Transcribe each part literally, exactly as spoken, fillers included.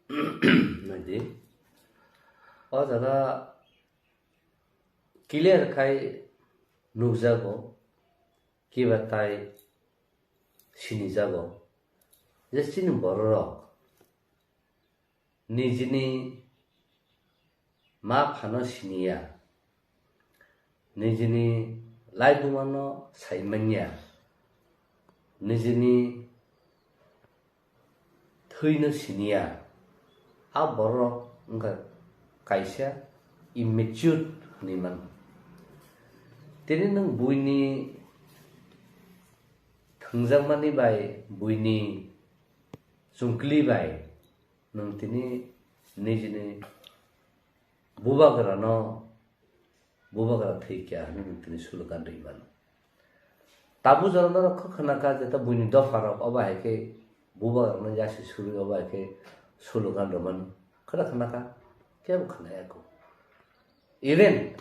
Naidi. O jaga clear khai nukjago, kiba tai sinijago je chini bororok nijini ma phano siniya, nijini laibumano saimanya, nijini thwino siniya, a borok wngkha kaisa immature hinwi mano. Tini nwng buini thwngjakmani bai, buini chungkli bai nwng tini nijini bubagrano bubagra thwi kha hwnwi nwng tini slogan rwi mano. Tabuk jora norok khe khna kha je ta buini dopha rok obo hai khe bubagra no yasi surwi obo hai khe slogan rwmani khna khna kha, kebo khna ya kho. Even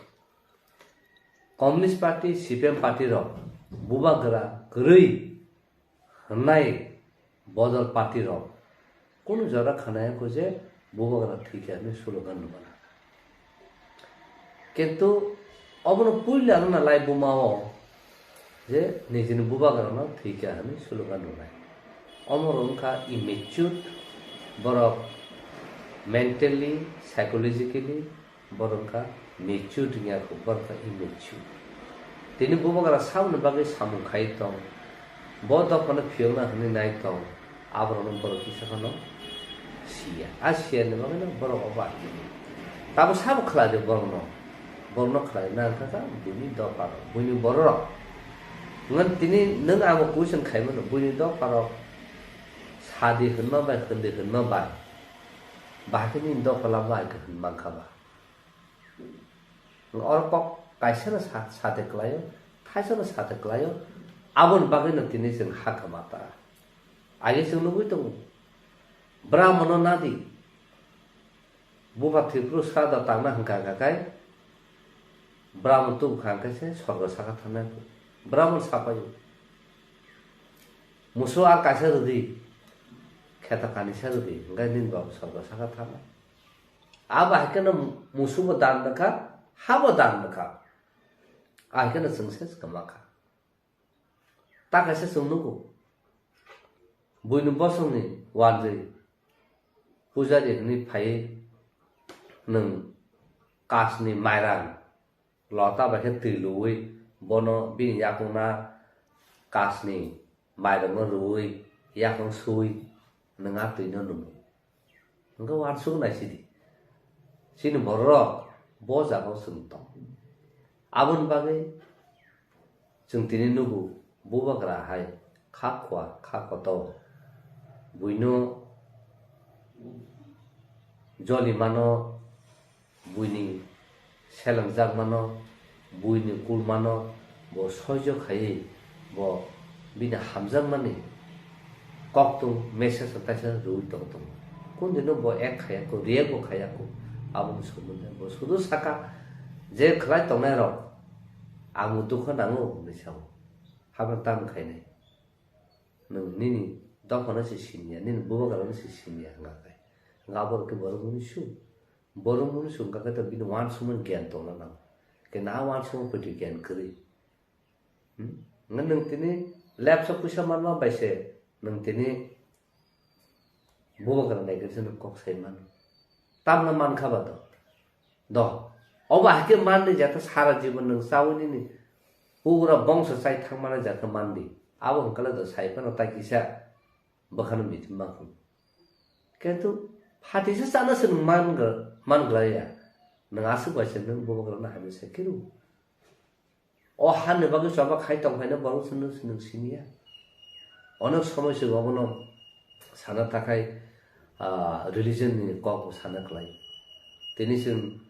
Communist Party, C P M party rok bubagra kwrwi hwnwi bodol party rok kunu jora khna ya kho je bubagra thwi kha hwnwi slogan rwmani. Kintu obono puila wngna lai buma o je nijini bubagrano thwi kha hwnwi slogan rwnai. Omo rok wngkha immature, borok mentally, psychologically borok wngkha mature wngya kho, borok wngkha immature. Tini bubagra saboni bagwi samung khai tong, bo dophano phiyokna hwnwi nai tong, aborokno borok kisa phano siya. A siyani bagwino borok obo achukgo. Tabuk sabo khlai de borokno, borokno khlai nang kha kha buini dopharok, buini bororok. Ngan tini nwng abo question khaimano, buini dopharok sadi hwnma bai, hwndi hwnma bai, bahai khe nini dopha lama hai khe hwn mankha ba? Oro kok kaisano sa-, sate kwlaio, thaisano sate kwlaio, aboni bagwino tini chwng ha kha mata. Age chwng nugwi tongo, Brahmano nadi, buba Tripura srada tangna hwnkha kha khai, Brahman tubu kha hwnkhe se sorgo saka thangnai. Brahman sapaio, musu a kaisa rwdi, kheta kanisa rwdi, hwnkhe nini babu sorgo saka thangnai. Abo hai kheno musubo dan rwkha, habo dan rwkha. Ahai kheno chwng se kwma kha. Ta kaisa chwng nugo. Buini bosongni wanjwi pujari hwnwi phaiwi nwng kasni mairang lota bai khe twi luwi bono bini yakungna kasni mairokno rwui yakung suwi nwng a twino nungo. Hwnkhe uansuk nai sidi. Chini bororok bo jagao chwng tong. Aboni bagwi chwng tini nugo bubagra hai kha khua kha kotor. Buino joli mano, buini selengjakmano, buini kulmano bo soijo khaiwi bo bini hamjakmani koktwng message no taisa rwui tong tongo. Kundino bo act khaiya kho, react bo khaiya kho, aboni somondo bo sudu saka je khlai tongnai rok ang bo dukho nango hwnwi sao. Habra tamo khainai. Nwng nini dophano se siniya, nini bubagrano se siniya hwnka khe. Hwnka aborok khe borok mwnwi su. Borok mwnwi su hwnka khe to bini uansukmani gyan tongna nango. Khe na uansukma photo gyan kwrwi. Hmm? Hwnka nwng tini lepsa puisa manma bai se nwng tini bubagra nai khe se nwng kok sai mano. Tamno mankha ba do. Do. Obo hai khe mandi jata sara jibon nwng chaui nini pugra bongso chai thangmani jata mandi. Abo hwnkhe do sai phano tai kisa bwkhano mithi ma kho. Kintu phatisa chana se nwng man gra-, man glaiya. Nwng aswk bai se nwng bubagrano hamya sai khe rw. O hani bagwi choba khai tong phaina borok se nwng, nwng siniya. Onek somoi se obono sana takhai, ah, religion ni kok bo sana kwlai. Tini chwng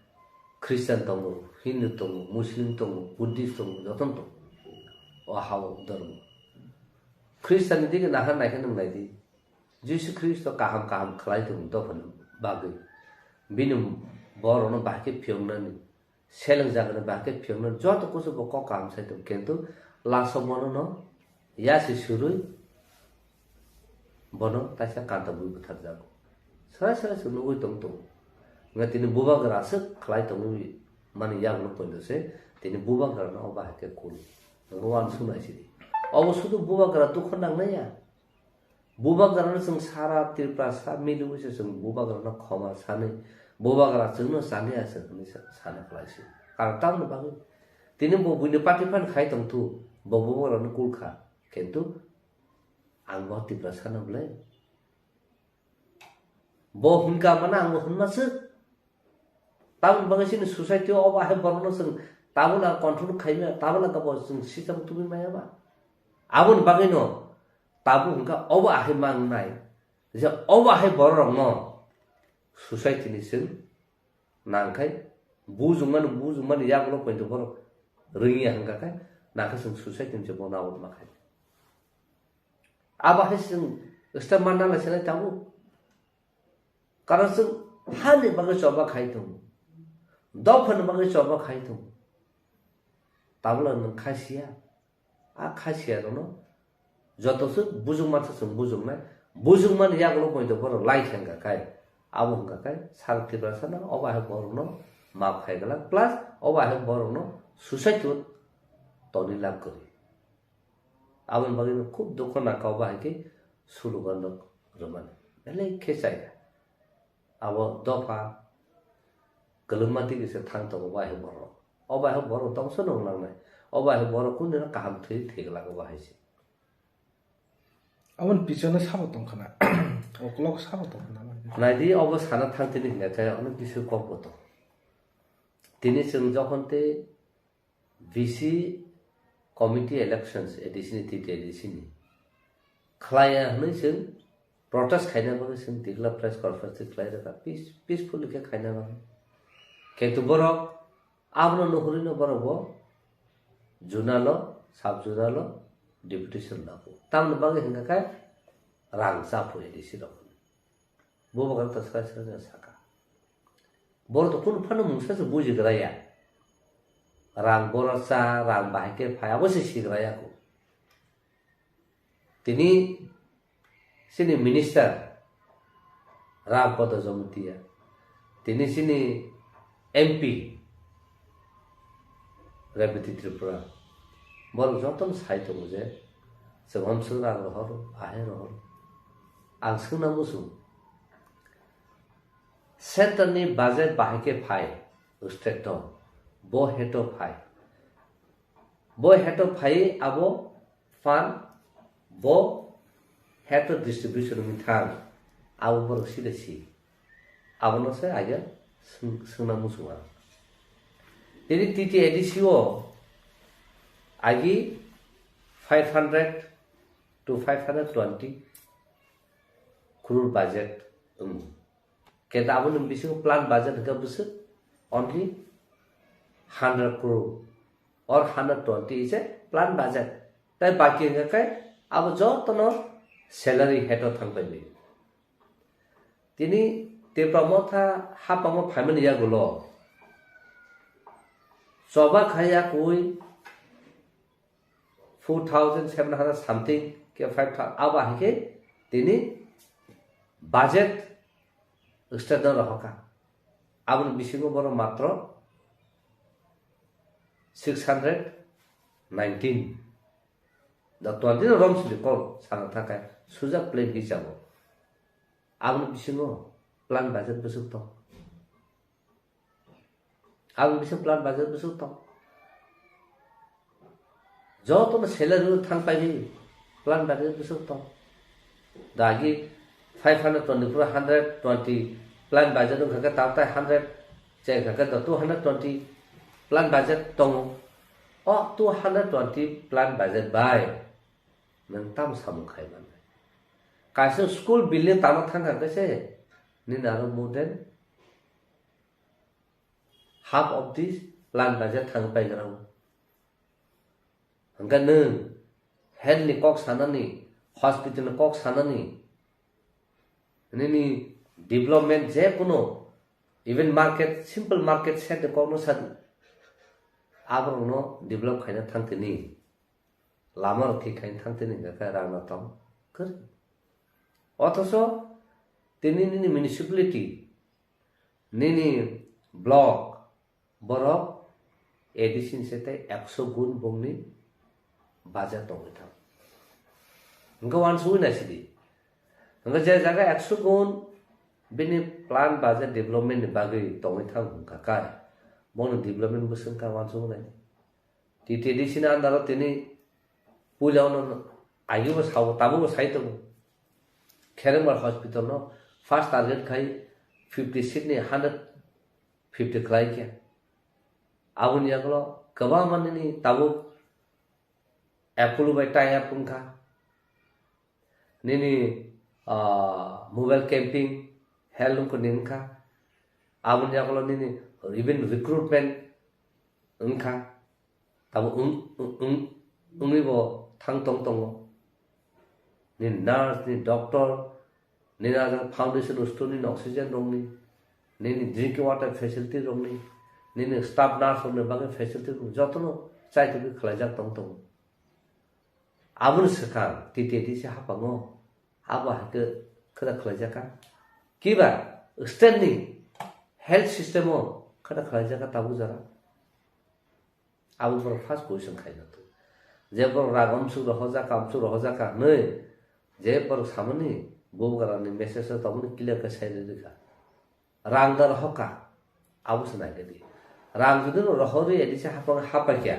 Christian tongo, Hindu tongo, Muslim tongo, Buddhist tongo, jotono tongo. O hao dhormo. Christian ni dige nahar naikhe nwng naidi. Jisu Khristo kaham kaham khlai tongo dophani bagwi. Bini borokno bahai khe phiyoknani, selengjagani bahai khe phiyoknani joto kusu bo kok kaham sai tongo. Kintu last o bonono yasi surwi bono taisa kanta bui butharjago. Srai srai se nugwi tong tongo. Nga tini bubagra aswk khlai tongwi mani yakno poito se tini bubagra no obo hai khe kul. Nang uansuk nai sidi. Obo sudu bubagra dukho nangnai ya. Bubagra no chwng sara Tripura sa miliwi se chwng bubagra no khoma sanwi bubagra chwngno chaliya se hwnwi sa-, sana khlai si. Karon tamoni bagwi tini bo buini party phan khai tong thu bo bubagra no kul kha. Kintu ang bo Tripura sana bwle. Bo hwnka mana ang bo hwnma swk. Tamoni bagwi chini society o obo ahai borokno chwng tabuk la control khaimaya, tabuk la bo chwng system tubui maya ba. Aboni bagwino tabuk hwnka obo ahai mangnai je obo ahai bororokno society ni chwng nangkhai bujungmani, bujungmani yagulo poito borok rwngya hwnka khe nangkhe chwng society ni chwng bono aboni ma khai. Abo hai chwng step manna lai sinai tabuk. Karon chwng hani bagwi choba khai tongo, dophani bagwi choba khai tongo. Tabukla nwng kha siya, a kha siya rokno joto se bujukma se chwng bujuknai, bujukmani yagulo poito borok lai khe wngkha khai, abo wngkha khai sal Tiprasa no obo hai borokno map khai glak, plus obo hai borokno suicide o toni lab kwrwi. Aboni bagwi no khub dukho nangkha obo hai khe slogan rok rwmani. Belai khe chaya. Abo dopha kwlwngma twi kisa thang tongo obo hai borok. Obo hai borok tongsa no wng nangnai. Obo hai borok kunu no kaham thwi thwi glak obo hai se. Aboni pichone sabo tong khna. Uklok sabo tong khna. Naidi obo sana thang tini hingkha khe ono kisu kok bo tong. Tini chwng jokhon tei V C committee elections A D C ni, T T A D C ni khlaiya hwnwi chwng protest khaina bagwi chwng tikla press conference khlai rwkha, peace-, peacefully khe khaina bagwi. Kintu borok abono nuhurwi no borok bo zonal o, sub zonal o deputation lago. Tamoni bagwi hwnkha khe rang chaphuru A D C rok. Bo bagwi ta srai srai no saka. Borok to kunu phano mungsa se bujigra ya. Rang boro cha, rang bahai khe phai, abo se sigra ya ko. Tini chini minister Ram Pada Jamatia, tini chini M P Rebati Tripura, borok jotono sai tongo je chwng hamswk rang rohor, ahai rohor. Ang swngna muchung, center ni budget bahai khe phai, state o bo heto phai, bo heto phai abo Phan bo health distribution wngwi thang, abo borok sida si. Abono se aige swng-, swngna muchung ang. Tini T T A D C o agi five hundred to five hundred twenty crore budget wngo. Kenta aboni bisingo plan budget hwnkhe bwswk only hundred crore or hundred twenty is a plan budget. Tai baki hwnkhe khe abo jotono salary heto thang pai bai. Tini Tipra Motha haphango phaimani yagulo choba khai yakui four thousand seven hundred something ke five thousand, abo hai khe tini budget state no rohorkha. Aboni bisingo borok matro six hundred nineteen. Da twenty no rom sili kol sana thangkhe sujak plan hisabo. Aboni bisingo plan budget bwswk tong. Aboni bisingo plan budget bwswk tong. Jotono salary rw thang paidi plan budget bwswk tong. Dagi five hundred twenty four hundred twenty plan budget wngkha khe tabtai hundred chai kha khe two hundred twenty plan budget tongo. O two hundred twenty plan budget bai nwng tamo samung khai mannai? Kaisa school building tamo thang kha khe se nini aro more than half of this plan budget thang pai gra. Hwnkhe nwng health ni kok sanani, hospital ni kok sanani, nini development je kuno, even market, simple market set ni kok no sa di. Aborok no develop khaina thang tini, lama rok thik khaina thang tini hwnkhe rang no tong kwrwi. Othocho Tini nini municipality, nini block, borok A D C ni se tei ekso gun bongni baja tongwi thang. Hwnkhe uansugwi naisidi. Hwnkhe je jaga ekso gun bini plan baja development ni bagwi tongwi thang hwnkha kai, bono development bwswk kha uansugwi nai. T T D C ni under o tini puila ono agibo sao, tabukbo sai tongo. Kherengbar hospital no first target khai fifty seat ni hundred fifty khlai khe. Aboni yagulo kwbangma nini tabuk Apollo bai tie up wngkha. Nini, ah, mobile camping, health wngkha ni wngkha. Aboni yagulo nini even recruitment wngkha. Tabuk wng, wng, wng, wngwi bo thang tong tongo. Nini nurse, nini doctor, nini ajang foundation store, nini oxygen rokni, nini drinking water facility rokni, nini staff nurse rokni bagwi facility rok jotono chaitugwi khlaijak tong tongo. Aboni swkang T T D C haphango abo hai khe kheda khlaijak kha. Kiba state ni health system o kheda khlaijak kha tabuk jora. Abo borok first question khaina tu. Je borok rang amsuk rohorjak kha, amsuk rohorjak kha hwnwi je borok samani bubagrani message o tongmani clear khe sai rwdi kha. Rang da rohor kha, abo se nai di. Rang jodi no rohorwi A D C hapang hapai kha,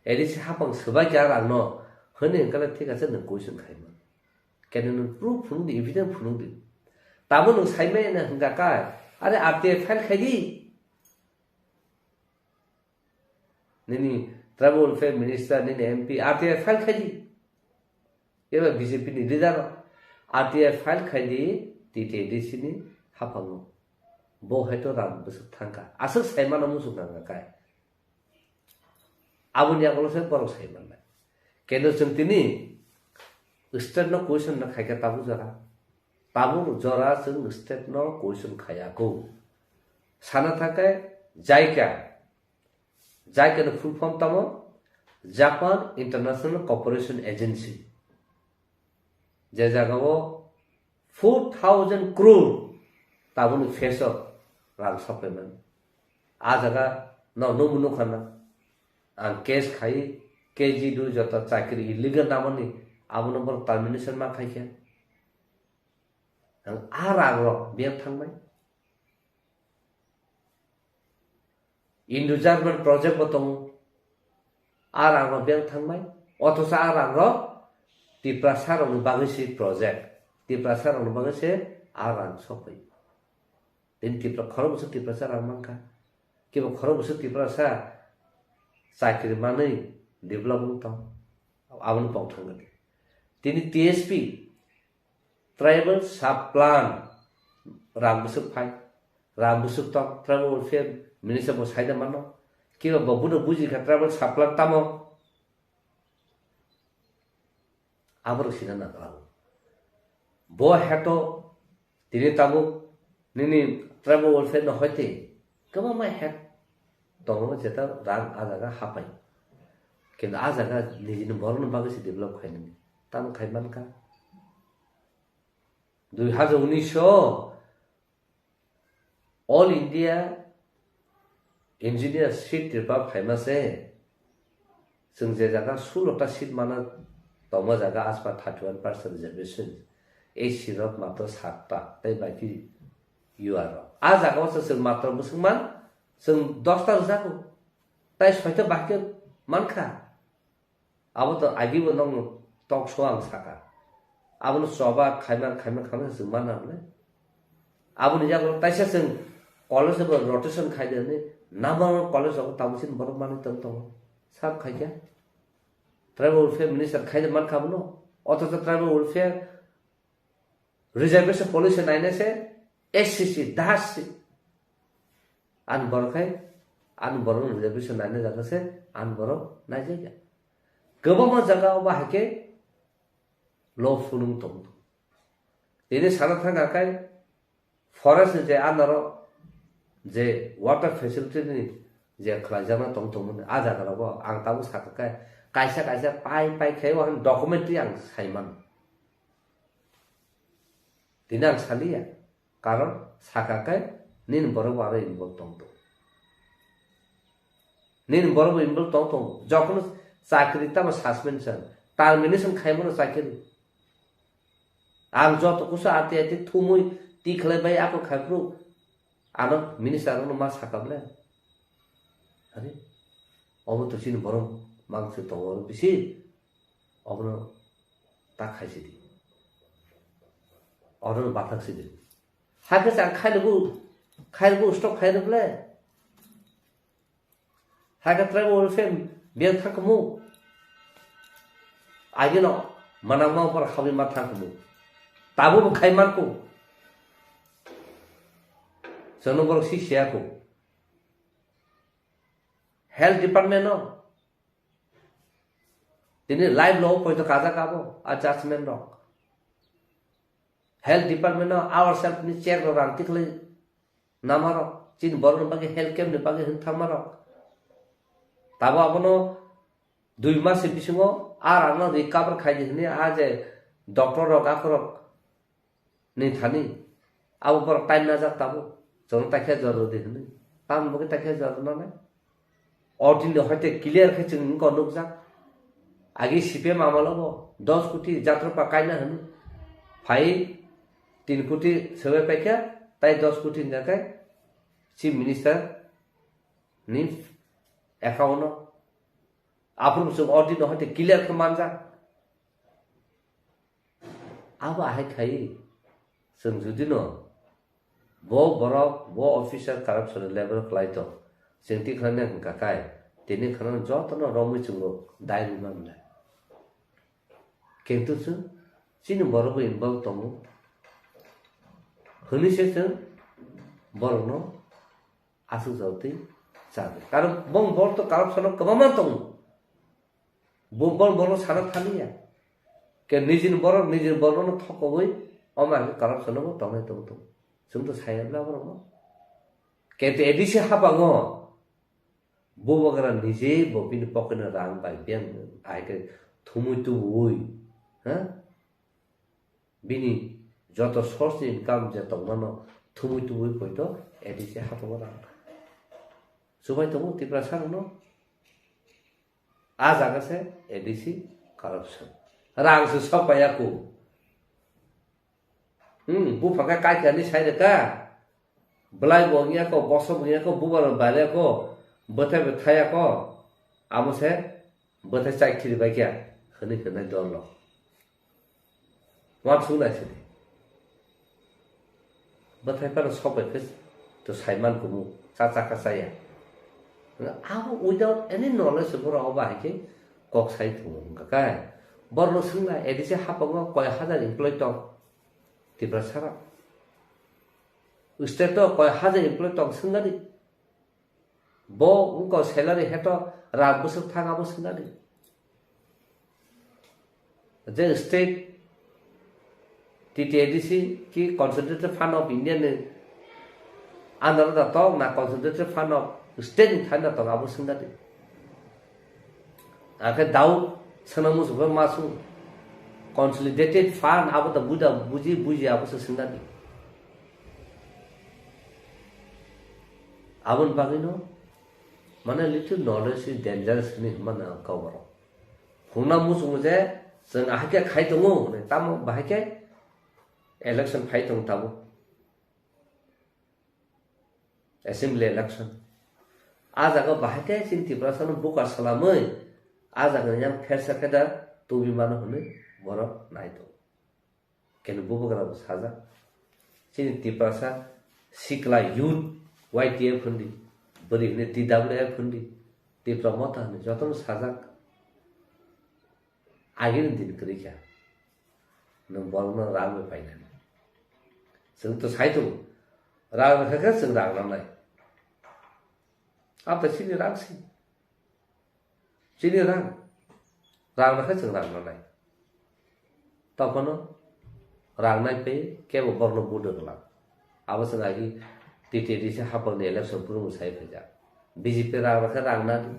A D C hapang swbai kha rang no hwnwi hwnkhe thik ase nwng question khaima. Kene nwng proof phunuk di, evidence phunuk di. Tamo nwng saimaya na hwnkha kha, are R T I file khai di. Nini tribal welfare minister, nini M P, R T I file khai di. Eba B J P ni leader rok R T I file khai di, T T D C ni haphango. Bo hai to rang bwswk thangkha. Aswk saimano muchung nangkha kai. Aboni yagulo se borok sai mannai. Kendo chwng tini state no question no khaikha tabuk jora. Tabuk jora chwng state no question khaiya kho. Sana thangkhe JICA. JICA ni full form tamo? Japan International Cooperation Agency. Je jagao four thousand crore tabukni face o rang sokphaimani. A jaga no nukmung nukha na. Ang case khai, K G dui jota chakri illegal namani abono borok termination ma khaikha. Ang a rang rok biyang thangmai. Indo-German project bo tongo. A rang rok biyang thangmai. Othocho a rang rok Tiprasa rokni bagwi se project. Tiprasa rokni bagwi se a rang sokphai. Tini Tipra khorok bwswk Tiprasa rang mankha. Kibo khorok bwswk Tiprasa chakri manwi develop wng tong. Aboni pok thangkha. Tini T S P Tribal sub plan rang bwswk phai, rang bwswk tong, tribal welfare minister bo saida mano. Kiba bo bono buji kha tribal sub plan tamo? Aborok sina nangkha. Bo heto tini tabuk nini tribal welfare no hoite kwbangma het tongo jeta rang a jaga hapai. Kintu a jaga nijini borokni bagwi se develop khainani. Tamo khai mankha. Dui hajar unis o All India Engineer seat Tripura phaima se, chwng je jaga sulo ta seat mana tongma jaga aspa thirty one percent reservation, A C rok matro satta tei baki U R rok. A jaga o chwng matro bwswk man, chwng dos ta rwjago, tai soi ta bahai khe mankha. Abo to agibo nong talk show ang saka. Abono choba khaiman, khaiman, khaiman chwng mana hwnwi. Aboni yago taisa chwng college bo rotation khai de hwnwi, number one college o tabuk chini borok manwi tong tongo. Sab khai khe. Tribal welfare minister khai de man kha bono. Othocho tribal welfare reservation policy naina se S C C, das se. Ani borok khai, ani borok reservation naina jaga se, ani borok naijak ya. Kwbangma jaga o bahai khe law phunuk tongo. Tini sana thangkha khai forest ni je anaro je water facility ni je khlaijakna tong tongmani, a jaga rogo ang tabuk sakha khe kaisa kaisa pai pai khe o documentary ang sai mano. Tini ang saliya. Karon saka khe nini borok bo aro involve tong tong. Nini borok bo involve tong tong. Jokhon chakri tamo suspension, termination khaimano chakri. Ang joto kusu ati ati thumui tikhlai bai ako khaiphuru ano minister rokno ma saka ble. Are, obo to chini borok mangse tongo oro bisi. Obono ta khaisidi. Obono bathak sidi. Hakhe chang khailugu, khailugu stop khairok le. Hakhe tribal welfare biyang thangkumu. Agino manangma opor khawi ma thangkumu. Tabu bo khai manku. Jono borok si siyaku. Health department no. Tini live lo poito kajak abo, a judgment rok. Health department no ourself ni check rok rang tikhlai namarok. Chini borok ni bagwi health camp ni bagwi hwn thangmarok. Tabo abono dui mas ni bisingo a rang no recover khai di hwnwi a je doctor rok akhorok ni thani abo borok time najak tabuk. Chwng takhe jor rwdi hwnwi. Tamni bagwi takhe jor rwnanai? Ordinary hoite clear khe chwng wngkha nukjak. Agi C P M amalo bo dos koti jatropa kaina hwnwi. Phai tin koti sebai paikha, tai dos koti hwnjakhe Chief Minister ni account o. Aphuru chwng ordinary hoite clear khe manjak. Abo ahai khai, chwng judino bo borok, bo officer corruption level khlai tong, chwng tikhlani hwnkha kai, tini khana jotono romwi chwngo dai rwma mwnai. Kintu chwng chini borokbo involve tongo hwnwi se chwng borokno aswk jagwi chadi. Karon bong bor to corruption o kwbangma tongo. Bo bor borok sana thaliya. Ke nijini borok nijini borokno thokogwi omo hai corruption o tongnai tongo tongo. Chwng to saya bla borokno. Ke to A D C hapango. Bubagra nije bo bini pocket ni rang bai biyang ahai khe thumui tubui. Ha? Bini joto source ni income je tongmano thumui tubui poito A D C hapango rang. Chubai tongo Tiprasa rokno. A jaga se A D C corruption. Rang se sok paiya ku. Hmm, buphang khe kaikha ni sai rwkha. Belai bo wngya kho, boso bo wngya kho, bubar bo bai rwkha kho, bwthai bo thaya kho. Amo se bwthai chai khiri bai kha, hwnwi hwnwi dol rok. Uansuk nai sidi. Bwthai phano sok bai khe to sai man kumu, cha cha kha chaya. Abo without any knowledge borok obo hai khe kok sai thungo wngkha kai. Borokno swng nai, A D C hapango koi hajar employee tong Tiprasa rok. State o koi hajar employee tong swng nadi. Bo wngkha salary heto rang bwswk thang abo swngna di. Je state T T A D C ki Concentrated Fund of India ni under da tong na Concentrated Fund of State ni thani da tong abo swngna di. Akhe Daud swnam muchungkhe ma swng Consolidated Fund abo da buda buji buji abo se swngna di. Aboni bagwino mane little knowledge is dangerous hinwi hwnmano ang kok borok. Phungna muchungo je chwng ahai khe khai tongo hwnwi, tamo bahai khe election phai tongo tabuk. Assembly election. A jaga bahai khe chini Tiprasano buka salamwi a jaga yang phersa khe da tubi mano hwnwi borok nai tongo. Keno bubagra bo sajak. Chini Tiprasa sikla youth Y T F hwndi, bwrwi hwndi T W F hwndi, Tipra Motha hwndi, jotono sajak. Agini din kwrwi kha. Nwng borokno rang bai painani. Chwng to sai tongo. Rang rwkha khe chwng rang nanai. Abo chini rang si. Chini rang, rang rwkhe chwng rang nanai. Tokhono rang nai phe kebo borokno vote rwklang. Abo chwng agi T T A D C hapangni election phuru mwsai phaijak. B J P rang rwkhe rang nadi,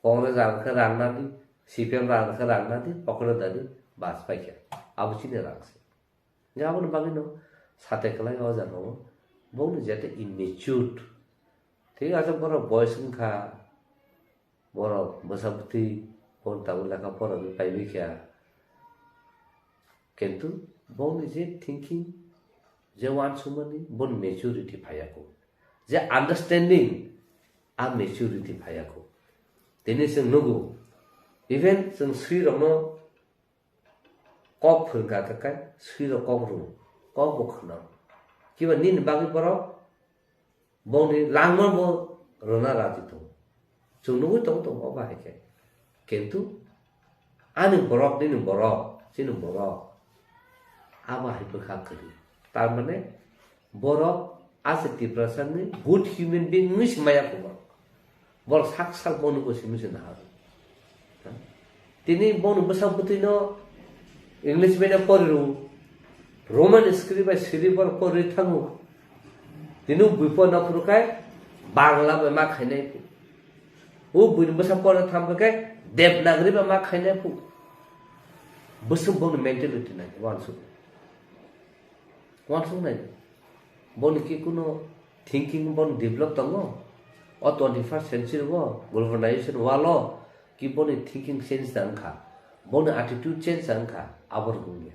Congress rang rwkhe rang nadi, C P M rang rwkhe rang nadi, pocket dadi bas paikha. Abo chini rang se. Hingke aboni bagwino Sate kwlai o jaga o. Bongni jeta immature. Thik ase borok boys wngkha, borok bwsa bwtwi, borok tabuk lekha pora wngwi paibai kha. Kintu bongni je thinking, je uansukmani, boni maturity phaiya kho. Je understanding, a maturity phaiya kho. Tini chwng nugo, even chwng swi rokno kok phwrwngkha khe kai, swi rok kok rw, kok bo khna. Kiba nini bagwi borok bongni langma bo rwna raji tongo. Chwng nugwi tongo, tongo obo hai khe. Kintu ani borok, nini borok, chini borok, abo hai bwkha kwrwi. Tar mane borok ase Tiprasani good human being wngwi se maya kho borok. Borok sak sak bono bo simi se nahar. Tini bono bwsa bwtwi no English medium pori rw, Roman script bai siri borok pori thango. Tini bui po na phuru kai Bangla bai ma khainai phu. O bui ni bwsa pori tham kai Devanagari bai ma khainai phu. Bwswk bono mentality nai wansuk. Wansuk nai. Boni ki kuno thinking boni develop tongo? O twenty first century o globalization walo ki boni thinking change da wngkha? Boni attitude change da wngkha? Abo rwngya.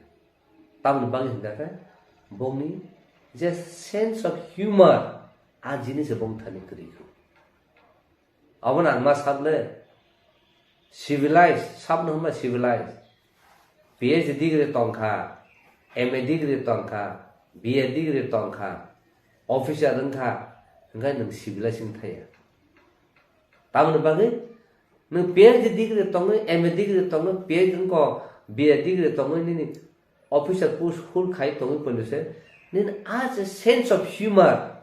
Tamoni bagwi hwnkha khe bongni je sense of humor a jinis bong thani kwrwi kha. Abono ang ma sakle civilized, sabno hwnba civilized. P H D degree tongkha, M A degree tongkha, B A degree tongkha, officer wngkha, hwnkhe nwng civilized wngthaya. Tamoni bagwi nwng P H D degree tongwi, M A degree tongwi, P H D wngkha, B A degree tongwi nini officer post hold khai tongwi pono se, nini a je sense of humor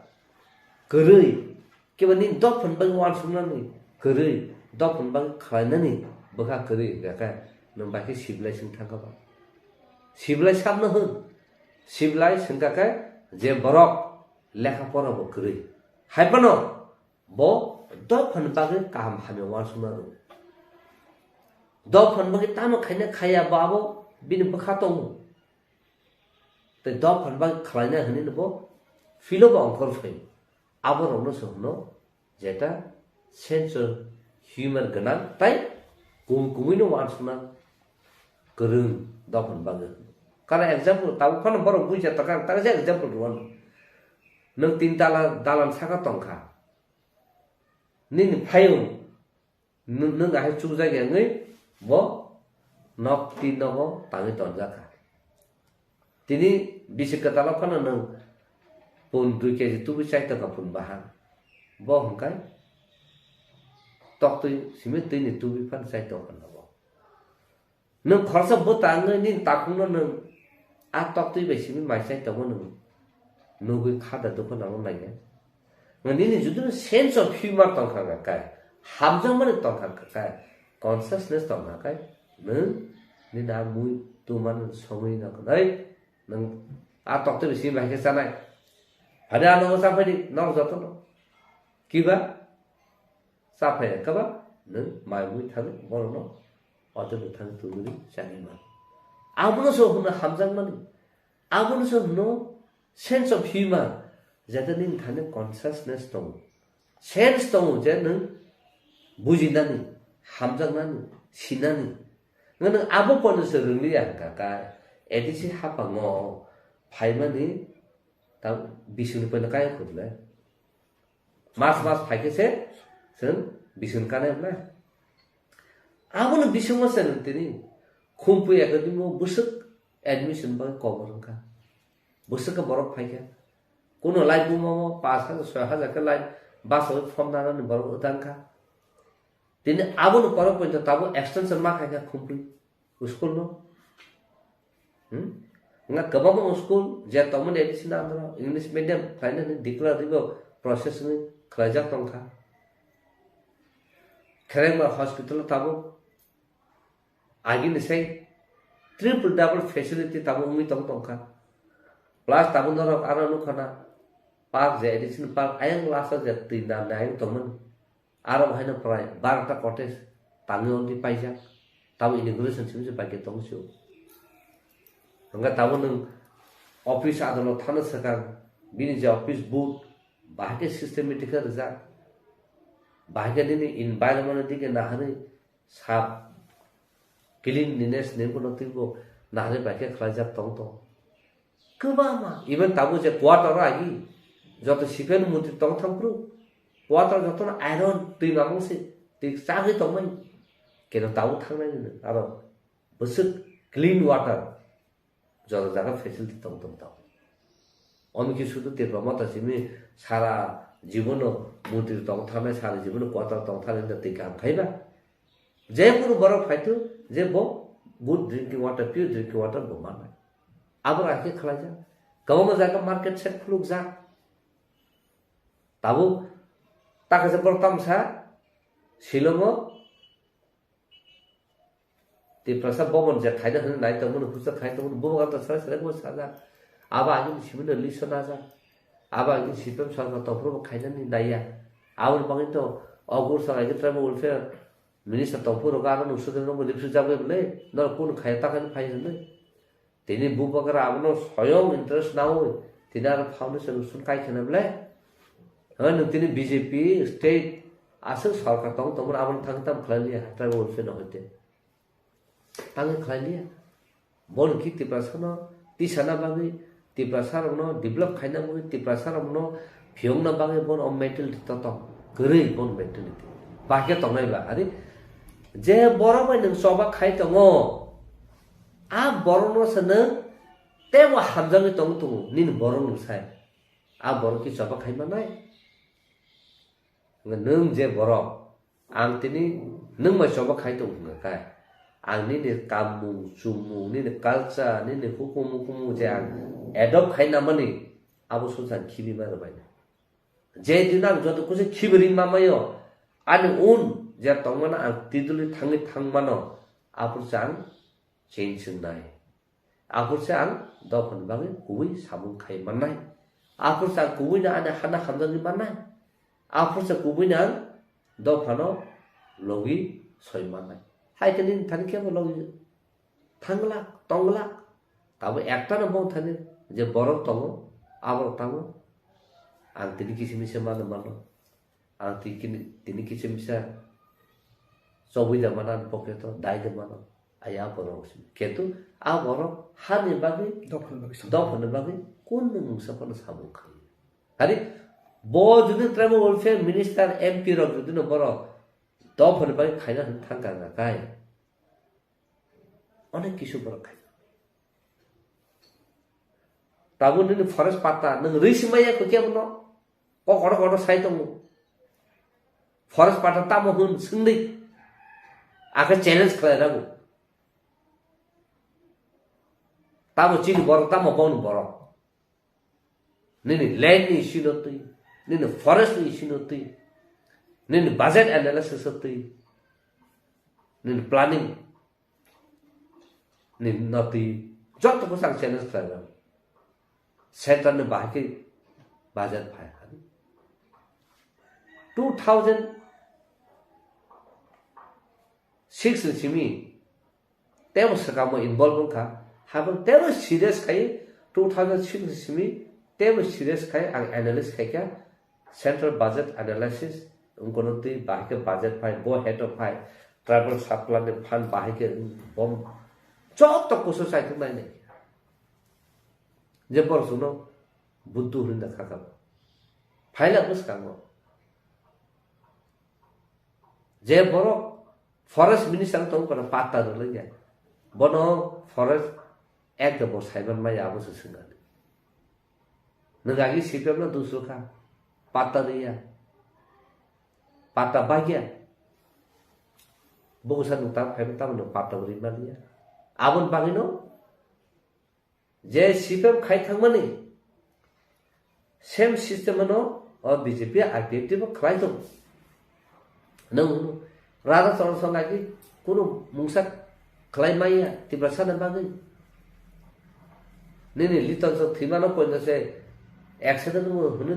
kwrwi, kiba nini dophani bagwi uansuknani kwrwi, dophani bagwi khlainani bwkha kwrwi hwnkha khe nwng bai khe civilized wng thangkha ba. Civilized sabno hwn, civilized hwnkha khe je borok lekha pora bo kwrwi. Hai phano bo dophani bagwi kaham hamya uansukna rwo. Dophani bagwi tamo khaina khaya bo abo bini bwkha tongo. Tei dophani bagwi khlaina hwnwi no bo filo bo ongkhor phaio. Abo rokno se hwno jeta sense of humor gwnang tei kum kumui no uansukna kwrwng dophani bagwi. Kana example tabuk phano borok buija tongkha, ang taksa example rwano. Nwng tin tala dalan saka tongkha. Nini phayung nwng, nwng ahai chukjak ya wngwi bo nok tin nogo tangwi tonjak kha. Tini bisi kwtalo phano nwng pun dui keji tubui chai tongkha pun bahan. Bo hwnkhai toktwi simi twini tubui phano chai tongkha nogo. Nwng khoroksa bwta wngwi nini takhukno nwng a toktwi bai simi mai chai tongo nwng nugwi kha da dukho nangno naiya. Nwng nini judino sense of humor tongkha kha kai, hamjakmani tongkha kha kai, consciousness tongkha kai, nwng nini a mui tongmani songwi no khnai nwng a toktwi bai simi mai khe chanai. Phani a nogo chaphai di, nok jotono. Kiba? Chaphai kaba nwng mai mui thang borokno hotel thang tubuli chani man. Abono so hwnna hamjakmani. Abono so hwnno sense of humor, jata nini thani consciousness tongo. Sense tongo je nwng bujinani, hamjaknani, sinani. Nwng abo pono se rwngliya hwnkha kha, A D C haphango phaimani ta bisingni poino kaya khudle. Mas mas phaikhe se chwng bising kanai bwle. Abono bisingo se nwng tini Khumpui Academy o bwswk admission bagwi kobor wngkha. Bwswk khe borok phaikha. Kuno lai bumamo pash hajar, soi hajar khe lai basawi form nanani borok wngkha. Tini abono borok poito tabuk extension ma khaikha Khumpui. School no. Hmm? Nga kwbangma school je tongmani A D C ni under o English medium khlainani declare ribo process ni khlaijak tongkha. Kherengma hospital o tabuk agini sai triple double facility tabuk wngwi tong tongkha. Plus tabuk norok ano nukha na park je A D C ni park ayang last o je twi nam ayang tongmani. Aro bo haino prai barota cottage tangwi already paijak. Tamo inauguration simi se bai khe tong sio. Hwnga tamo nwng Office adolot thangna swkang bini je office boot bahai khe systematic khe rijak, bahai khe nini environment ni dike naharwi sap cleanliness ni bono twibo naharwi bai khe khlaijak tong tong. Kwbangma, even tabuk je quarter o agi joto C P M ni montri tong thang phuru, quarter jotono iron twi mamung se, twi chagwi tongmani. Keno tabuk thangnai nini aro bwswk clean water joto jaga facility tong tong tong. Omo khe sudu Tipra Motha simi sara jibono montri tong thangnai, sara jibono quarter tong thangnai twi kaham khaiba. Je kunu borok phaitu je bo good drinking water, pure drinking water bo manai. Abo rakhe khwlaijak. Kwbangma jaga market shed khulukjak. Tabuk takasa borok tamsa Shillong o Tiprasa bobon je khaina hwnwi nai tongmani, husa khai tongmani, bubagra to sara sara bo sajak. Abo agini simino list o najak. Abo agini C P M sarkar tongphuru bo khainani naiya. Aboni bagwi to August o agini tribal welfare minister tongphuru rok ano nusudin rok bo lipsu jagwi bwle norok kunu khaiya ta khaini phai hwnwi. Tini bubagra abono soyong interest naui tini aro foundation usun kai khena bwle. Hwnwi nwng tini B J P state aswk sarkar tong tongmani abono thang tam khlai liya tribal welfare no hoite. Tangwi khlai liya. Bo hwnkhe Tiprasano tisana bagwi, Tiprasarokno develop khaina bagwi, Tiprasarokno phiyokna bagwi bono o mentality totok kwrwi, bono mentality. Bahai khe tongnai ba, ari je borok bai nwng choba khai tongo, a borokno se nwng teibo hamjagwi tong tongo, nini borok nwng sai. A borok khe choba khai manai. Nwng je borok, ang tini nwng bai choba khai tong hwnka khe, ang nini kammung, chumung, nini culture, nini hukumu, hukumu je ang adopt khai namani, abo songsa ang khibi ma rwbaina. Je din ang joto kusu khibi ring ma maio, ani un je tongmano ang tidulwi thangwi thangmano, aphuru se ang change wngnai. Aphuru se ang dophani bagwi kubui samung khai mannai. Aphuru se ang kubuino ani hana hamjakgwi mannai. Aphuru se kubuino ang dophano logi soi mannai. Hai khe nini thani kebo logi thanglak, tonglak. Tabo ektano bo thani je borok tongo, aborok tamo. Ang tini kisi misa mano mano. Ang tini, tini kisa misa chobwi da mano, ani pocket o dai da mano. Aya borok simi. Kintu a borok hani bagwi, dophani bagwi samung. Dophani bagwi kunno mungsa phano samung khlaiya. Hari bo jodi tribal welfare minister, M P rok jodi no borok dophani bagwi khaina hwn thang kha kai. Onek kisu borok khai. Tabuk nini forest patta nwng rwi sima ya khe kebo no. Kok kotor kotor sai tongo. Forest patta tamo hwn swngdi. Akhe challenge khlai rago. Tamo chini borok, tamo boni borok. Nini land ni issue no twi, nini forest ni issue no twi, nini budget analysis o twi, nini planning ni no twi, joto bwsang challenge khlai rw. Center ni bahai khe budget phai. Two thousand six ni simi tebo swkangbo involve wngkha. Habang tebo serious khai two thousand six ni simi tebo serious khai ang analysis khaikha. Central budget analysis wngkono twi bahai khe budget phai, bo head of phai, tribal circular ni fund bahai khe bom joto kusu saitok nai nai. Je borok chwngno buddu hwnwi da kha kha. Phaila bwskango. Je borok forest minister tong kono patta rwlaiya. Bono forest act bo saiman maya abo se swngnani. Nwng agi C P M no dusukha, patta rwya, patta bagya. Bo usa nwng ta phaiba tamo nwng patta rwi maliya. Aboni bagwino je C P M khai thangmani same system no o B J P I P F T bo khlai tongo. Nwng Radha Charan Singh agi kunu mungsa khlai maya Tiprasa ni bagwi. Nini Liton Song thwimano poito se accident wngwi hwnwi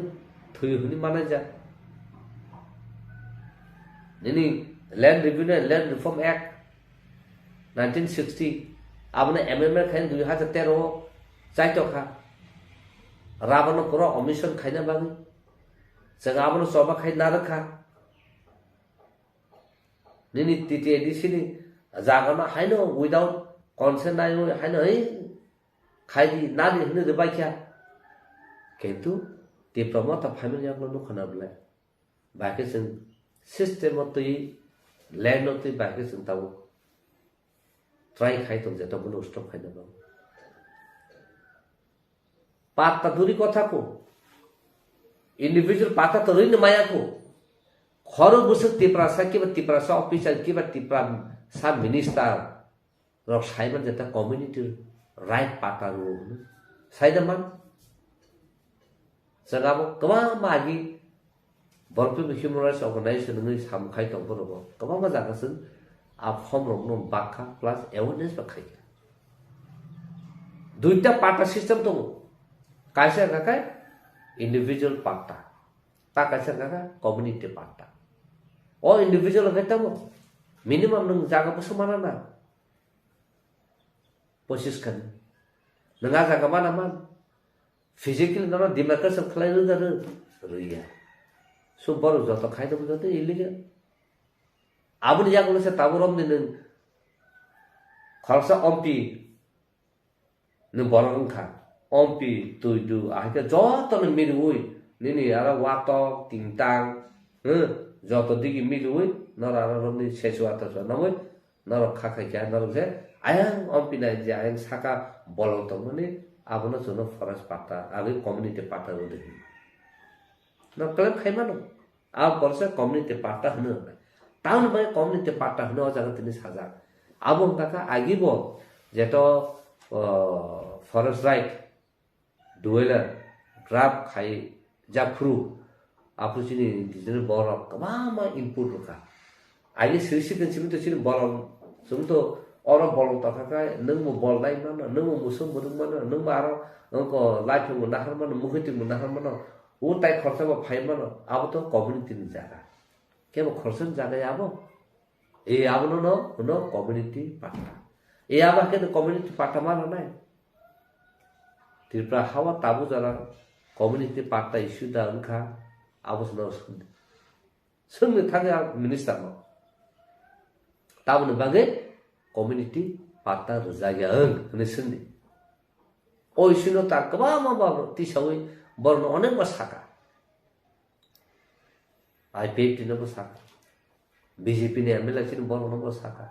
thwi hwnwi manai jak. Nini Land Revenue and Land Reform Act nineteen sixty, abono amendment khai dui hajar tero o chaitokha. Rabono pura omission khaina bagwi. Chwng abono choba khai narwkha. Nini T T A D C ni jagano haino without consent naiwi haino, "Ei, khaidi, nadi," hwnwi rwbaikha. Kintu Tipra Motha phaimani yakno nukha na belai. Bahai khe chwng system o twi, land o twi bahai khe chwng tabuk try khai tong je, tabuk bono stop khaina bagwi. Patta duri kotha ko. Individual patta to rwino maya ko. Khorok bwswk Tiprasa kiba Tiprasa official kiba Tiprasa minister rok saiman jeta community right patta rw hwnwi. Saida man? Chwng abo kwbangma agi Borok People Human Rights Organization wngwi samung khai tong borok bo. Kwbangma jaga chwng a form rokno bakha plus awareness ba khaikha. Duita patta system tongo. Kaisa wngkha khe individual patta. Ta kaisa wngkha khe community patta. O individual khe tamo minimum nwng jaga bwswk mana na pochis khan. Nwng a jaga mana man. Physically nono demarcation khlai rwda rw, rwya. So borok joto khai tongmani joto illegal. Aboni yagulo se tabuk romni nwng khoroksa ompi nwng borok wngkha. Ompi, tuidu, ahai khe jotono miriwi nini aro watok, tingtang, hmm, joto digi miriwi noro aro romni sesu ataswa nangwi norok kha khai kha, norok je ayang ompi nai je ayang saka bolong tongmani, abono chwngno forest patta, agwi community patta rwdi hwnwi. No claim khai mano, a borok se community patta hwno hwnwi. Tamoni bagwi community patta hwnwi o jaga tini sajak. Abo wngkha kha agibo jeto, o, forest right dwela draft khai japhuru, aphuru chini indigenous borok kwbangma input rwkha. Aini siri sikon simi to chini bolong, chwng to oro bolong tongkha khe, nwng bo bol nai mano, nwng bo musuk mwrwk mano, nwng bo aro wngko laiphi bo nahar mano, mukhuitwi bo nahar mano, o tai khoroksa bo phai mano, abo to community ni jaga. Kebo khoroksa ni jaga ya abo? E abono no, no community patta. E abo khe no community patta ma rwnai. Tripura hawa tabu jora community patta issue da wngkha, abo no swngdi. Swngni thangwi ang minister no. Taboni bagwi community patta rwjakya wng hwnwi swngdi. O issue no ta kwbangma ba tisawi borokno onekma saka. I P F T no bo saka. B J P ni M L A chini borok no bo saka.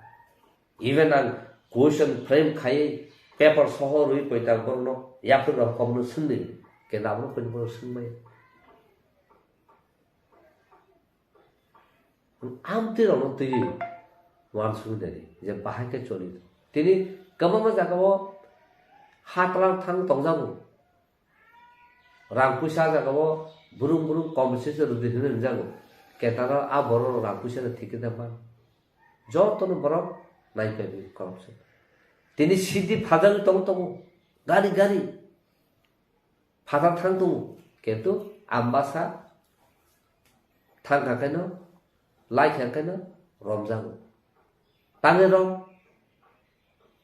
Even ang question frame khai paper soho rwi poita borok no yaphru rok kom no swngdi. Ke nabro koi borok swngmai. Amtwi rok no twi wan swngdi je bahai khe choli. Tini kwbangma jaga o hatlang thang tongjago. Rang puisa jaga o burung burung compensation rwdi hwnwi ringjago. Ketaro a borok rang puisa no thik khe da man. Joto no borok naiphai corruption. Tini sidi phajagwi tong tongo. Gari gari. Phatar thang tongo. Kintu Ambasa thang kha khe no, lai kha khe no romjago. Tangwi rom.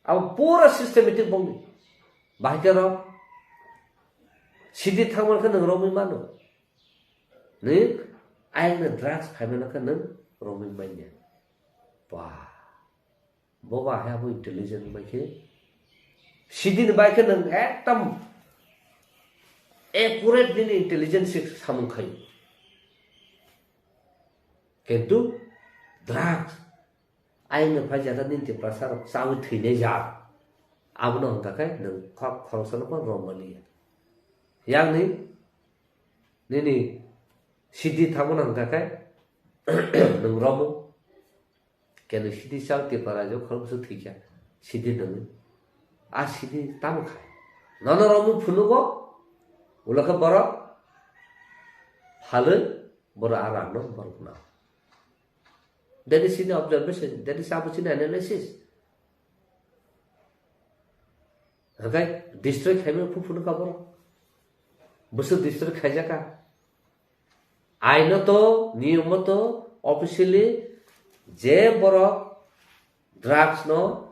Abo pura systematic bongni. Bahai khe rok. Sidi thangmani khe nwng romwi mano. Nwng ayangni drugs phaimano khe nwng romwi manya. Ba. Bo ba hai abo intelligent bai khe. Sidi ni bai khe nwng ekdom accurate nini intelligence se samung khai. Kintu drugs Ayang no phai jata nini Tiprasa rok chawi thwinai jat. Abono hwnkha khe nwng khorok khoroksa no phano rom maliya. Yang ni nini sidi thangmano hwnkha khe nwng romo. Khe nwng sidi chao Tipra rajyo khoroksa thwikha sidi nwng. A sidi tamo khai. Nono romwi phunugo ulo khe borok phalwi borok a rang no borok nao. That is chini observation, that is abo chini analysis. Hwnkhe destroy khaimani phuphuno ka borok. Bwswk destroy khaijaka. Ainoto, niyomoto, officially je borok drugs no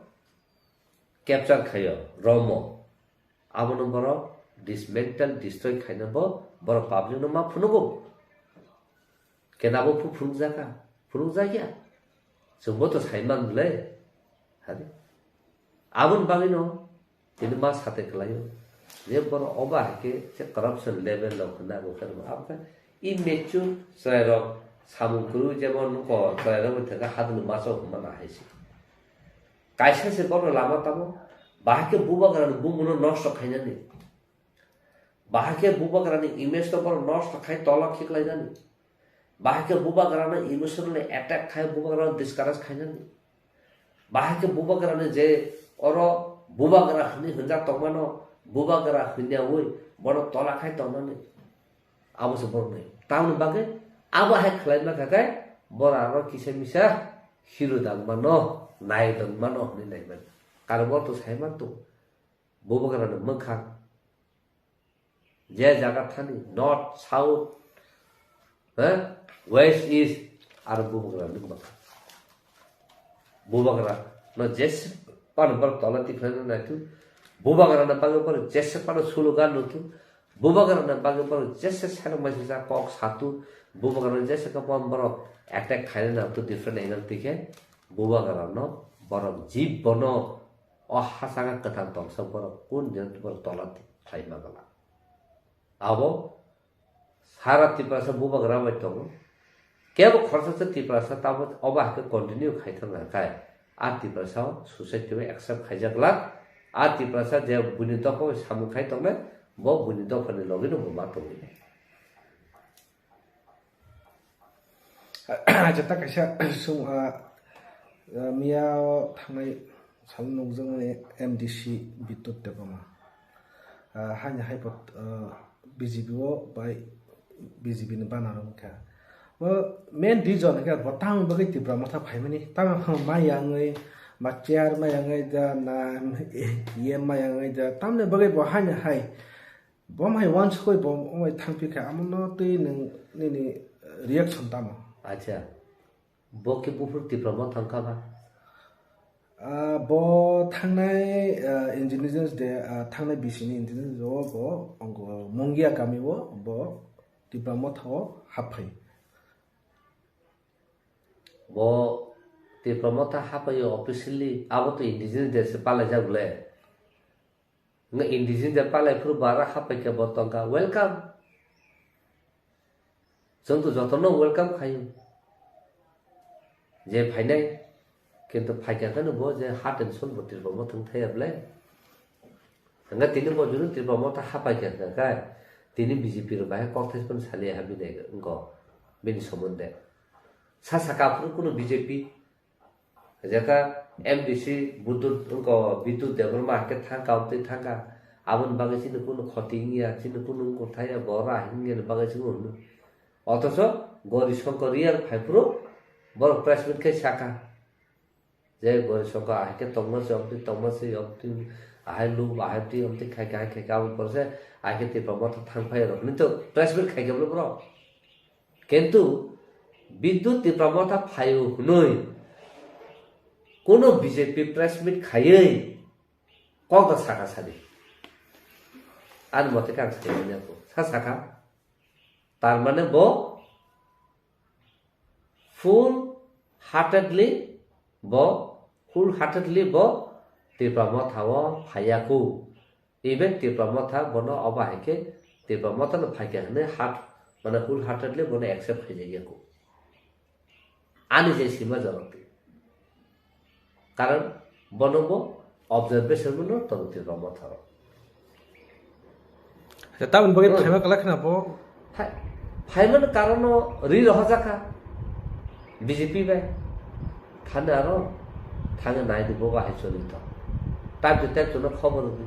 capture khaio, romo. Abono borok Dismantle, destroy khaina bo borok public no ma phunugo. Kena bo phu phunukjaka, phunukjakya. Chwngbo to saiman le. Hari. Aboni bagwi no tini ma sate kwlaio. Je borok oba hai khe se corruption level rok hwnna bo khe abo khe immature chwrai rok samung kwrwi jemon ko chwrai rok thangkhe hadwlwi ma chok hwnma na hai se. Kaisa se borok lama tamo bahai khe bubagra ni bumung no nosto khainani. Bahai khe bubagrani image no borok nosto khai tola khiklainani. Bahai khe bubagrano emotionally attack khai bubagrano discourage khainani. Bahai khe bubagrani je oro bubagra hwnwi hwnjak tongmano bubagra hwnyaui bono tola khai tongnani. Abo se borok nai. Tamoni bagwi abo hai khlai mankha khe borok aro kisa misa hero dang mano, nayok dang mano hwnwi nai mano. Karon bo to sai man to bubagrani mwkhang. Je jaga thani, north, south, eh, west, east, aro bubagra nukma. Bubagra no jese pano borok tola tikhlai no naitu. Bubagra no bagwi borok jese pano slogan nutu. Bubagra no bagwi borok jese sano maisingsa kok satu. Bubagra no jese khe pano borok attack khaina nangtu different angle tike. Bubagra no borok jib bono O hasaka kwthang tongsa borok kun din borok tola khlai ma bala. Abo sara Tiprasa bubagra bai tongo. Kebo khorsa se Tiprasa tamo obo hai khe continue khai thang kha khai. A Tiprasa o society o accept khaijak glak. A Tiprasa je buini dopha bai samung khai tongnai, bo buini dopha ni logi no bo ma tongwi nai. Acha ta kaisa sung, ah, ah, miya o thangnai sal nukjakmani M D C Bidyut Debbarma. Ah, haini hai bo, ah, B J P o bai B J P ni bana rwng kha. Bo main reason khe bo tamo bagwi Tipra Motha phaimani, tamo maya wngwi, ba chair maya wngwi da, na E M maya wngwi da, tamni bagwi bo haini hai Bo mai wansukwi bo wngwi thangphi kha, amo no twi nwng nini reaction tamo? Acha, bo khe buphuru Tipra Motha thang kha ba? Ah, bo thangnai, ah, Indigenous Day, ah, thangnai bisini Indigenous Day o bo ongo Mungia kami o bo Tipra Motha o happhai. Bo Tipra Motha haphaio officially, abo to Indigenous Day se palaijak le. Nga indigenous de palai phuru bara hapai khe bo tongkha, welcome. Chwng to jotono welcome khaio. Je phainai, kintu phaikha kheno bo je heart and soul bo Tipra Motha thang thaya ble. Hwnga tini bo junu Tipra Motha hapai kha hwnga kha, tini B J P rok bahai kok thai phano saliya ha bini wngko, bini somonde. Sa saka phuru kuno B J P, Jekha M D C Buddhu wngko, Bidut Debbarma hai khe thangkha, obtwi thangkha. Aboni bagwi chini kunu khoti wngya, chini kunu wngkuk thaya, bo ra hingyani bagwi chwngno hwnwi. Othocho Gauri Shankar real phaiphuru borok press meet khai sakha. Je Gauri Shankar ahai khe tongma se, obtwi tongma se, obtwi ahai lu, ahai twi, obtwi khai kha, hai khai kha, aboni pore se ahai khe Tipra Motha thang phai rw hwnwi to press meet khai khe borok. Kintu Bidut Tipra Motha phaio hwnwi kuno B J P press meet khaiwi kok da saka sadi. Ani mote khe ang sai manya kho. Sa saka. Tar mane bo full heartedly bo, full heartedly bo Tipra Motha o phaiya kho. Even Tipra Motha bono obo hai khe Tipra Motha no phaikha hwnwi heart, mane wholeheartedly bono accept khaijak ya kho. Ani je sima jorok twi. Karon bono bo observation no tongo Tipra Motha rok. Taboni bagwi Hmm. phaima kwlai khna bo. Phai-, phaimani karono ri rohorjakha B J P bai. Thani aro thangwi nai di, bo bahai choli tong. Time to time chwngno khobor rw di.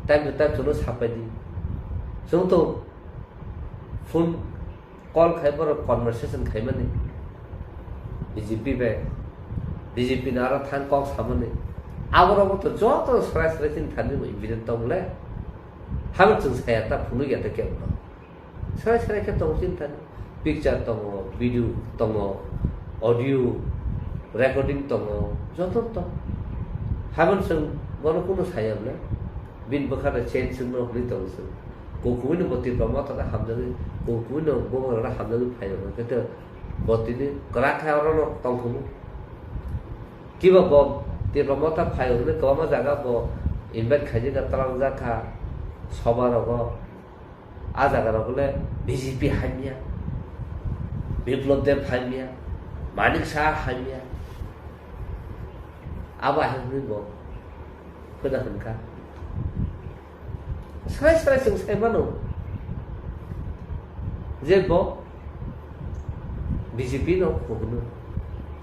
Time to time chwngno sapai di. Chwng to phone call khai borok conversation khaimani B J P bai. B J P ni aro thang kok samani. Aborok to joto srai srai chini thani evident tong le. Habo chwng saya ta phunuk ya ta kebo no. Srai srai khe tongo chini thani. Picture tongo, video tongo, audio recording tongo, joto tong. Habon chwng bono kuno saya bole. Bini bwkhano change wngno hwnwi tongo chwng. Kukuino bo Tipra Motha no hamjagwi, kukuino bo hamjagwi phairokno khe to bo tini kwrak khe orono tongthokno. Kiba bo Tipra Motha phai hwnwi kwbangma jaga bo invite khaijak kha, twlangjak kha soba rogo. A jaga rok le B J P hamya, Biplab Deb hamya, Manik Saha hamya. Abo hai hwnwi bo phwda hwn kha. Srai srai chwng sai mano je bo B J P no kuhno.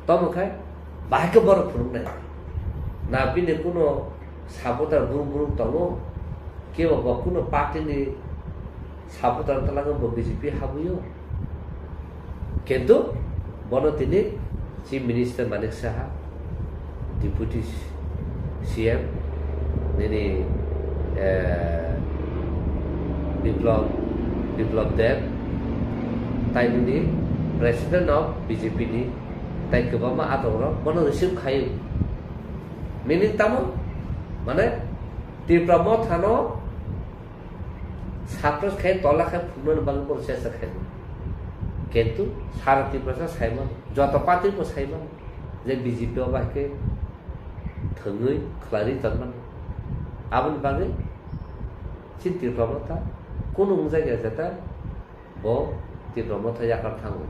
Tamo khai bahai khe borok phunuknai. Na bini kuno supporter burung burung tongo. Kebo bo kuno party ni supporter talangwi bo B J P habwi o. Kintu bono tini Chief Minister Manik Saha, Deputy C M nini, eh, Biplab, Biplab Deb, tai nini President of B J P ni, tai kwbangma atok rok bono receive khai. Meaning tamo, mane Tipra Motha no suppress khai, tola khai phunuknani bagwi bono chesta khai. Kintu sara Tiprasa saimano, joto party bo saimano je B J P o bai khe thwngwi khlaiwi tonmani. Aboni bagwi chini Tipra Motha kunu wngjakya jeta bo Tipra Motha yakar thango.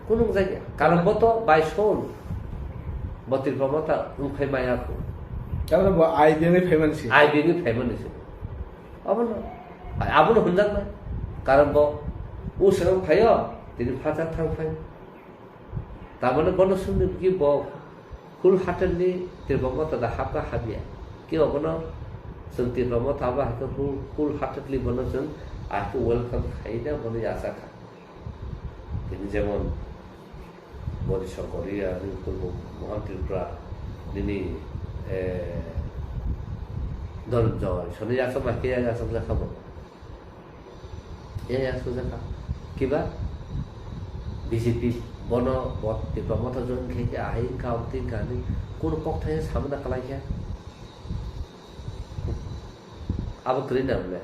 Kunu wngjakya. Karon bo to by soul. Bo Tipra Motha wngphai maya kho. Tamoni bo I B M ni phaimani se. I B M ni phaimani se. Abono, abono hwnjaknai. Karon bo usrang phaio, tini phatar thang phai. Tamoni bono swngdi ki bo whole heartedly Tipra Motha da hapka habya. Ki obono chwng Tipra Motha ba hakhe whole, whole heartedly bono chwng ahkhe welcome khaina bono yachakha. Tini jemon Bori Songkoriya, nini Purbo Mohan Tripura, nini, eh, Dhananjoy, soni yachakma khe yachakjakha bo. Yachakjakha. Kiba B J P bono bo Tipra Motha join khe khe ahai wngkha, amtwi wngkha hinwi kunu kokthai samana kwlai khe. Abo kwrwi na wngya.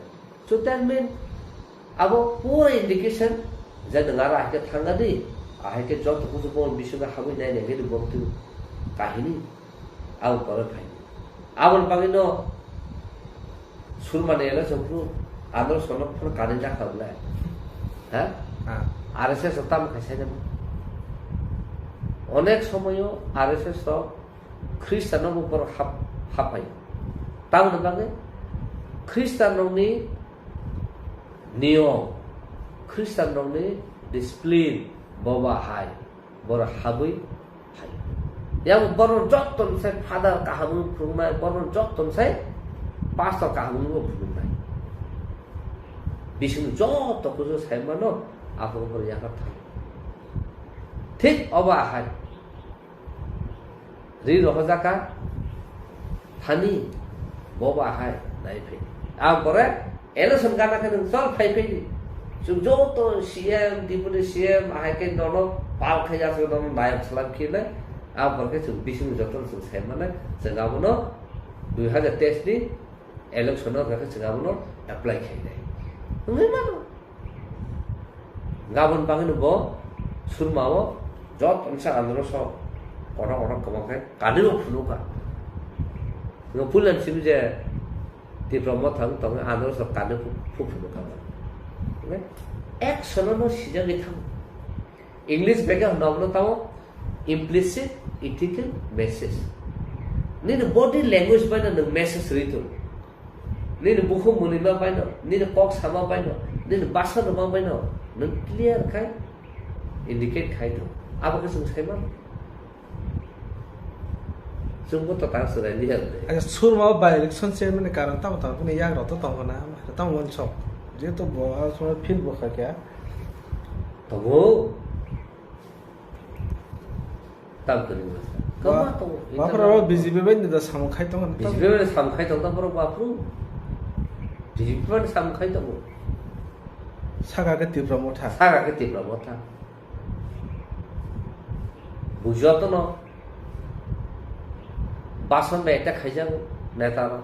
So that mean, abo pura indication je nwng aro ahai khe thangna di, ahai khe joto kuchu bo bisingo habwi nai nai khe bo twi kahini abo pore phai. Aboni bagwi no Surmani election phuru andro sono phano kani jakha wle. Ha? Ah. R S S o tamo khai sai namo. Onek somoyo R S S o Khristanrokbo borok hap-, happhai. Tamoni bagwi Khristanrokni niyom, Khristanrokni discipline boba hai, borok habwi hai. Yang borok jottoni sai father kaham wngwi phunuknai, borok jottoni sai pastor kaham wngwi phunuknai. Bisingni joto kuchu sai mano, aphuru borok yakar thang. Thik obo ahai. Ri rohorjak kha thani, bo ba hai nai phai. Ang pore election gana khe nwng chol phai phai di. Chwng joto C M, Deputy C M, ahai khe nono pal khai ya, chwng nono nayok salam khe nai. Ang pore khe chwng bising joto chwng sai mane, chwng abono dui hajar teis ni election o khe chwng abono apply khainai. Wngwi mano. Gabon bagwino bo Surma o joto msa andro so kotor kotor kwbang khe kanwi bo phunukha. Ngo puilan simi je Tipra Motha wng tongwi andro so kanwi phu-, phu phunukha. Action no sijagwi thango. English bag hwnna abono tamo implicit ethical message. Nini body language bai no nwng message rwi tongo. Nini bukhuk mwnwima bai no, nini kok sama bai no, nini basa rwma bai no, nwng clear khai indicate khai tongo. Abo khe chwng sai mano. Chwngbo to ta chwrai liya de. Acha, Surma o by election chairman ni karon tamo tamo bini yagrok to tongo na, tamo uansuk. Jehetu bo a somoi field bo kha khe. Tongo. Tam kwrwi masa. Ba-, Kwma tongo. Baphra ro B J P bai da samung khai tongo. B J P bai samung khai tongo, borok baphru. B J P bai samung khai tongo. Saka khe Tipra Motha. Saka khe Tipra Motha. Bujo to no. Bason bai attack khaijago. Neta rok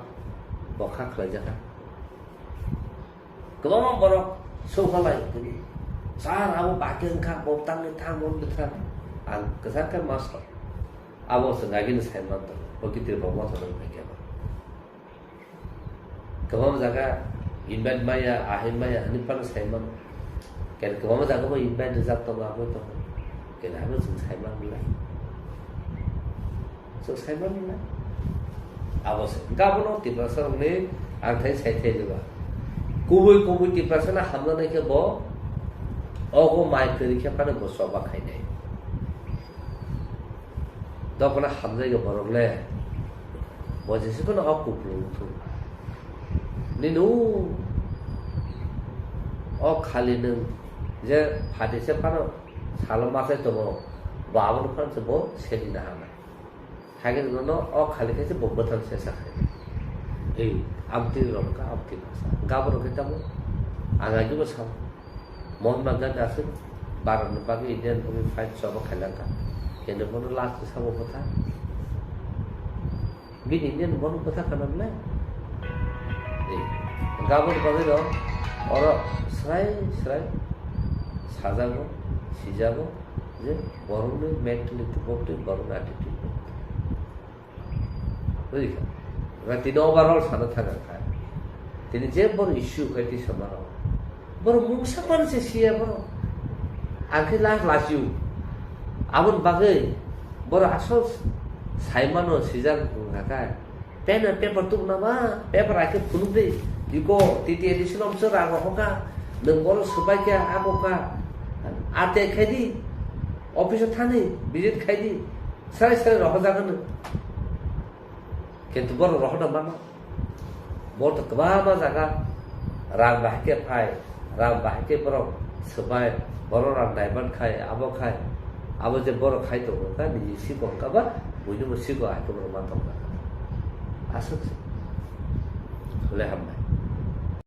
bo kha khlai jakha. Kwbangma borok songkha lai tini. Sir, abo baki wngkha, bo tamni thang, bo wngkha. Ang kwchar khe ma sor. Abo se nagini sai man tongo. Bo kitir bo mothor wng khe ba. Kwbangma jaga invite maya, ahai maya, hwnwi phano sai mano. Kene kwbangma jaga bo invite rijak tongo, abo tongo. Kene abo chwng sai man lai. Chwng sai man lai. Abo se. Hwnkhe abono Tiprasa rokni ang thai sai thai liba. Kubui kubui Tiprasa no hamjaknai khe bo ogo mai kwrwi khe phano bo choba khainai. Dophano hamjakya borok le bo jesa phano o kupulung thung. Nini o, o khali nwng je phatisa phano salo machai tongo, bo abono phano se bo selina hamnai. Haikhe nono o khali khe se bo bwthang sesa khai. Ei, amtwi rok kha, amtwi masa. Gabon rok khe tamo ang agibo sao. Mahatma Gandhi aswk Bharat ni bagwi India ni bagwi fight choba khailangkha. Kendo bono last sabo bwtha. Bini India ni bono bwtha kana bwle? Ei, gabon bagwi rok oro srai srai sajago, sijago je borokni mentality botwi borokni attitude botwi. Bujikha? Nga tini overall sana thang ang kha. Tini je bor issue khe twi sama rok. Bor mungsa man se siya bor. Ang khe last last you. Abon bagwi bor asol saimano sijak wngkha kha. Pen and paper tuk nama, paper akhe phunuk de. Iko T T A D C lom se rang rok kha. Nwng bor swbai khe ako kha. Ate khai di. Office o thani visit khai di. Srai srai rohorjak hwno. Kintu borok rohorna mano. Borok to kwbangma jaga rang bahai khe phai, rang bahai khe borok swbai, borok rang daiman khai, abo khai, abo je borok khai tongo, ta nini siko hwnkha ba, buini bo siko hai khe borok ma tongkha. Aswk se. Hole hambai.